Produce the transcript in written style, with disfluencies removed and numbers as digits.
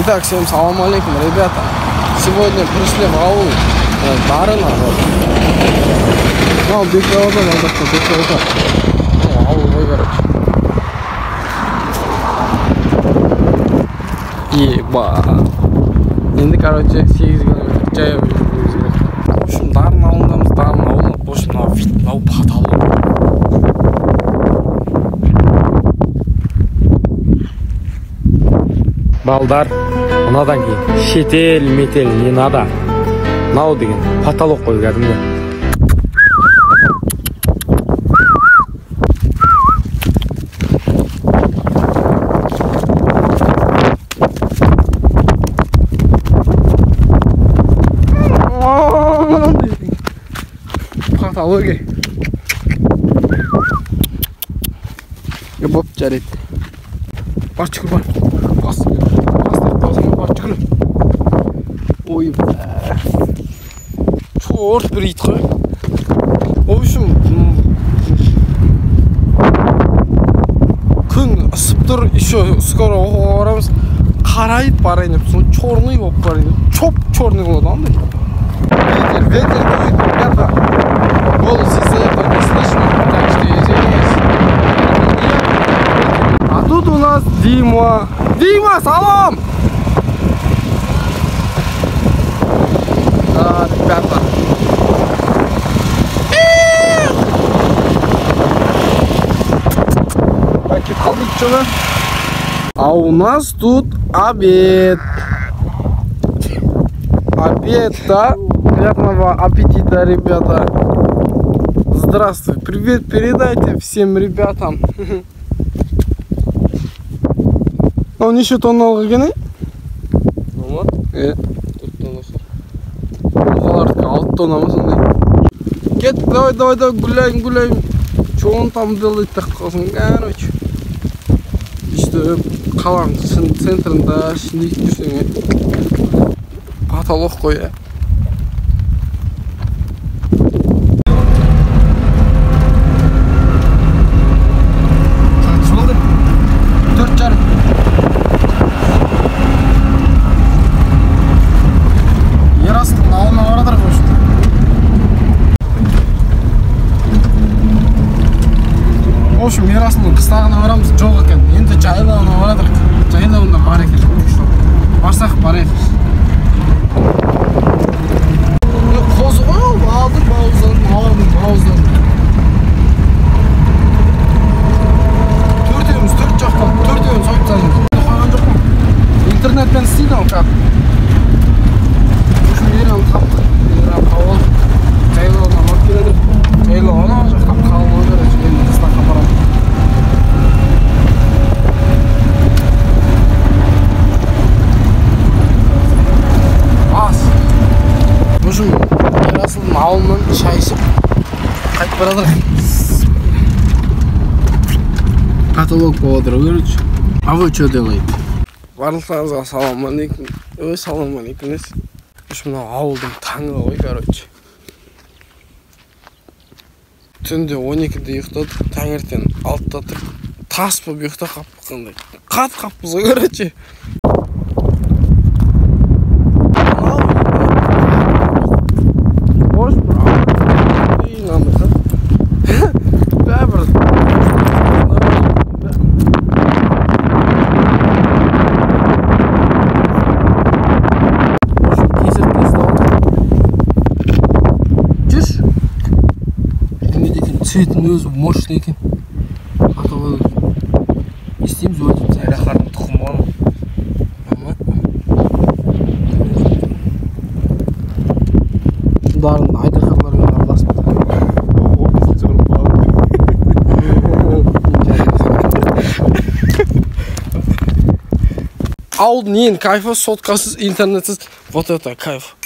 Итак, всем салам алейкум, ребята. Сегодня пришли в аул Дарына. Ну, бекаудан, аул ғой, короче. Еба. Енді, короче, 8 километр жаяу жүргеніміз керек. В общем, Дарын ауылындамыз, Дарын ауылы. В общем, мынау вид, мынау потолок. Балдар, мынадан кейін шетел, метел, не надо. Мынау деген потолок қой кәдімгі. Потологи. Боп жарайды. Бар жүгір бар. Ой, черт бір ит қой. В общем, күн ысып тұр, еще скоро оқуға барамыз. Қарайып барайын деп, соны черный болып барайын деп. Чоп черный болады андай. Ветер дует, ребята. Голос из-за этого не слышно, так что извиняюсь. А тут у нас Дима. Дима, салам! Да, ребята. А у нас тут обед. Обед, да? Приятного аппетита, ребята. Здравствуй, привет передайте всем ребятам. Он еще тоннал гены? Ну вот. Алты тонна сондай. Кет, давай, гуляем. Что он там делает, так қалсын, короче. Işte қаланың центрында ішінде жүрсең, потолок қой, я. В общем, Ерасылдың қыстағына барамыз, жоқ екен. Енді жайлауына барадық. Жайлауында бар екен. Барсақ барайық. Қозы ғой, алдым бауыздан. Төртеуміз, төрт жақтан, төртеуін сойып тастаймыз. Қойған жоқ қой. Интернетпен істейді ол кәп. В общем, Ераны таптық. Ераны қауал. Жайлауына барып келедік. Жайлауына жақтан қалып өдір. Енді қыстаққа барамыз. Ерасылдың ауылынан шай ішіп қайтып барадық. Потолок поводыр, короче. А вы что делаете? Барлықтарыңызға салам алейкум. Салам алейкум. В общем, ауылдың таңы ғой, короче. Түнде 12-де ұйықтадық, таңертең 6-да тұрып, тас болып ұйықта қаппыз, қаппыз ғой, короче. Цветің өзі мощный екен. Аталады. Естейміз өтіп. Айрақардың тұқымы бар ма? Дарын айдақарлармен араласып. Ауылдың ең кайфы соткасыз, интернетсіз. Вот это кайф.